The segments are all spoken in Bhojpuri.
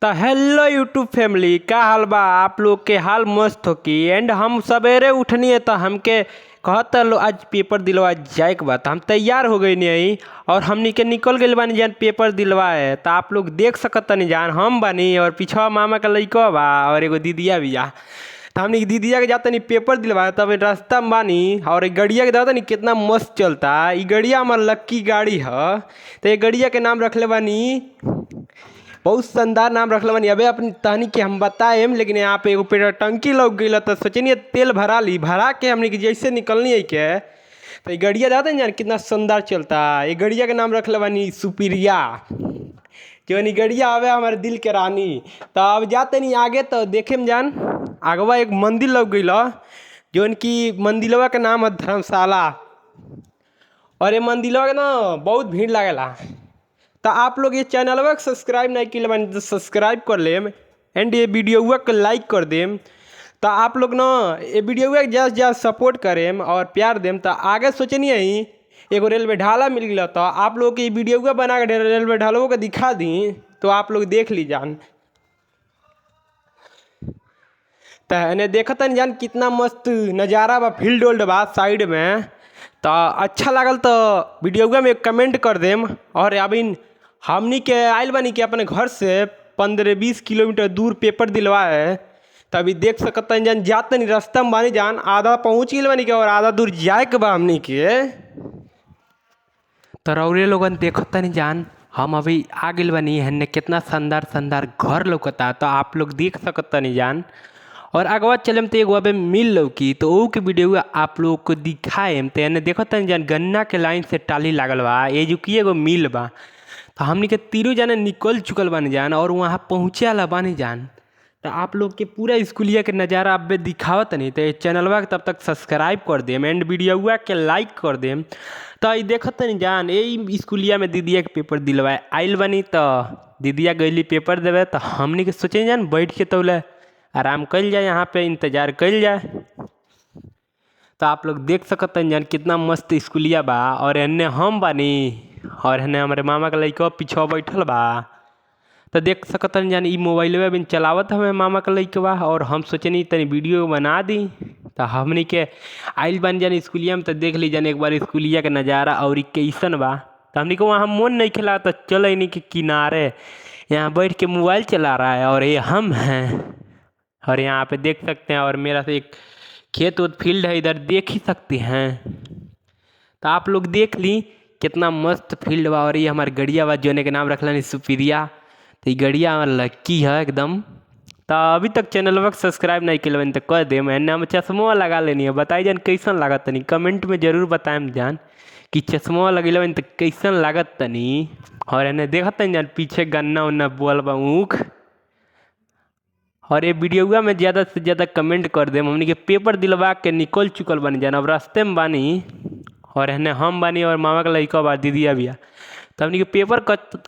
त हेलो यूट्यूब फैमिली, का हाल बा? आप लोग के हाल मस्त होकी। एंड हम सवेरे उठनी है त हमके कहता लो आज पेपर दिलवा जाए के बा। त हम तैयार हो गइनी हई और हमनी के निकल गइल बानी जान पेपर दिलवाए। त आप लोग देख सकतानी जान हम बानी और पिछवा मामा के लइकवा बा और एगो दीदीया बिया। त हमनी के दीदीया के जातानी पेपर दिलवाए, तब रास्ता में बानी और इ गड़िया के देखतानी कितना मस्त चलता। इ गड़िया हमार लक्की गाड़ी ह। त ए गड़िया के नाम रखले बानी, बहुत शानदार नाम रखले बानी। अबे अपनी तहनी के हम बताएम, लेकिन यहाँ पे एगो पेट्रोल टंकी लग गइल त सोचनी तेल भरा ली। भरा के हमनी के जैसे निकलनी है के त इ गड़िया देखतानी जान कितना शानदार चलता। इ गड़िया के नाम रखले बानी सुप्रिया, जौन इ गड़िया हवे हमारे दिल के रानी। त अब जातनी आगे त देखेम जान अगवा एक मंदिर लग गइल ह, जौन की मंदिलवा के नाम ह धर्मशाला। और ये मंदिलवा के ना बहुत भीड़ लागेला। त आप लोग ये चैनलवा के सब्सक्राइब नहीं कइले बानी त सब्सक्राइब कर लेम एंड ये वीडियोवा के लाइक कर देम। त आप लोग ना ये वीडियोवा के ज़्यादा से ज़्यादा सपोर्ट करेम और प्यार देम। त आगे सोचनी हई एगो रेलवे ढाला मिल गइल त आप लोग के इ वीडियोवा बना के रेलवे ढालवो के दिखा दी तो आप लोग देख ली जान। त एने देखतनी जान कितना मस्त नजारा बा, फील्ड उल्ड बा साइड में। त अच्छा लागल त वीडियोवा में कमेंट कर देम। और अभी हमनी के आइल बानी के अपने घर से 15-20 किलोमीटर दूर पेपर दिलवाए। त अभी देख सकतनी जान जातनी रास्ता में बानी जान, आधा पहुंच गइल बानी के और आधा दूर जाए के बा हमनी के। त रउरे लोगन देखतनी जान हम अभी आ गइल बानी। हेन्ने कितना शानदार शानदार घर लौकता, त आप लोग देख सकतनी जान। और अगवा चलेम त एगो अबे मिल लौकी त ऊ के वीडियो आप लोग को दिखाएम। त एने देखतनी जान गन्ना के लाइन से टाली लागल बा, एजुकी एगो मिल बा। त हमनी के तीनों जाने निकल चुकल बानी जान और वहाँ पहुंचे वाला बानी जान। त आप लोग के पूरा स्कूलिया के नज़ारा अबे दिखावतनी। त चैनलवा के तब तक सब्सक्राइब कर देम एंड वीडियोवा के लाइक कर देम। त इ देखतनी जान एही स्कूलिया में दीदीया के पेपर दिलवाए आइल बानी। त दीदीया गइली पेपर देवे त हमनी के सोचनी जान बैठ के तौले आराम कइल जाए, यहाँ पे इंतजार कइल जाए। त आप लोग देख सकतनी जान कितना मस्त स्कूलिया बा। और एन्ने हम बानी और एन्ने हमरे मामा के लइकवा पिछवा बैठल बा। त देख सकतनी जान इ मोबाइलवा अभी चलावत हवे मामा के लइकवा और हम सोचनी तनी वीडियो बना दी। त हमनी के आइल बानी जान स्कूलिया में त देख ली जान एक बार स्कूलिया के नज़ारा और इ कैसन बा। त हमनी के वहाँ मन नहीं खेला त चल अइनी के किनारे यहाँ बैठ के मोबाइल चला रहा है और ये हम हैं। और यहाँ पे देख सकते हैं और मेरा से एक खेत उत फील्ड है, इधर देख ही सकते हैं। तो आप लोग देख ली कितना मस्त फील्ड बा। और ये हमार गड़िया बा जोने के नाम रखलनी सुप्रिया। तो ये गड़िया हमार लक्की है एकदम। तो अभी तक चैनलवा के सब्सक्राइब नहीं कइले बानी त कर देम। एने हम चश्मो लगा लेनी है, बताई जान कैसन लागत तनी कमेंट में जरूर बताएम जान कि चश्मो लगइले बानी त कैसन लागत तनी। और एने देखतनी जान पीछे गन्ना उन्ना बोअल बा ऊख। और ये वीडियोवा में ज़्यादा से ज़्यादा कमेंट कर देम। हमनी के पेपर दिलवा के निकल चुकल बानी जान, अब रास्ते में बानी। और एने हम बानी और मामा के लइका बा, दीदीया बिया। त हमनी के पेपर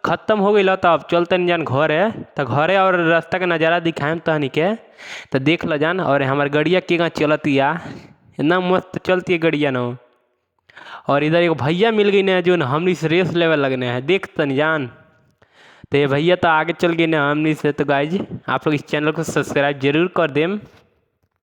खत्म हो गइल त अब चलतनी जान घरे। त घरे और रास्ता के नज़ारा दिखाएम तहनी के, त देख ल जान। और हमार गड़िया केगा चलतिया, इतना मस्त चलती है गड़िया न। और इधर एगो भैया मिल गई ना जो हमनी से रेस लेवे लगने है, देख तनी जान। तो ये भैया तो आगे चल गए ना हमनी से। तो गाइज आप लोग इस चैनल को सब्सक्राइब जरूर कर देम।